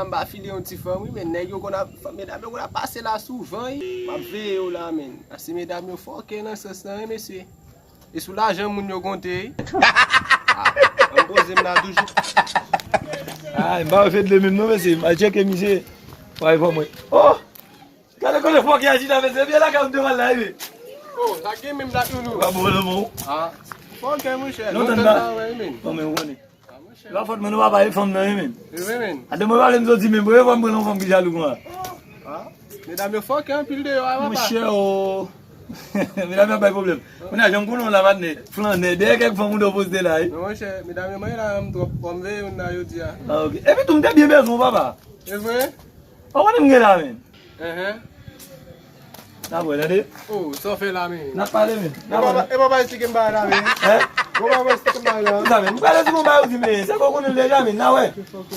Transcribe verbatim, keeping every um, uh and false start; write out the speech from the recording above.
M pa file yon ti fanm, wi, men nèg yo konn ap, medam yo konn ap pase la souvan, wi. M ap veye yo la, men. Ase medam yo fòkè nan sans lan, wi, mesye. E sou lajan moun yo konte, wi. Ah, m poze m la toujou. Ay, m pa fè de menm non, mesye. M al tcheke misye. Wè, fò mwen. Oh! Gade kote fòkè a chita, mesye. Byen lakay m te pral la, wi. Oh, sa gen menm dat nou nou. Pa bon, non, bon. Ah, fòkè, monchè. Lontan la, wi, men. Bon, men, ou konnen. Ah, monchè. Lè fòt mwen, nou pa pale fanm nan, wi, men. Wi, men. Ade mwen pale m soti menm, wi, fò m pran yon fanm ki jalou konsa. Ah, medam yo fòkè anpil deyò a, papa. Monchè, oh. Medam yo ap bay pwoblèm. Kounye a, jan m konnen w la, patnè, flannè, dèyè kèk fanm ou dwe poste la, wi. Non, monchè, medam yo mwen la, m twòp, fò m veye youn la jodi a. Ah, ok. Epi tou, m te byen bezwen w, papa. E vre? Ou konnen m gen la, men. Enhen. N ap wè, tande. Oh, sa w fè la, men. N ap pale, men. N ap wè. E papa, e papa eksplike m bagay la, men. Hein? Bon, papa eksplike m bagay la. Kisa, men? M prale di m yon bagay ou di, men. Se ke w konnen l deja, men. N a wè. Ok.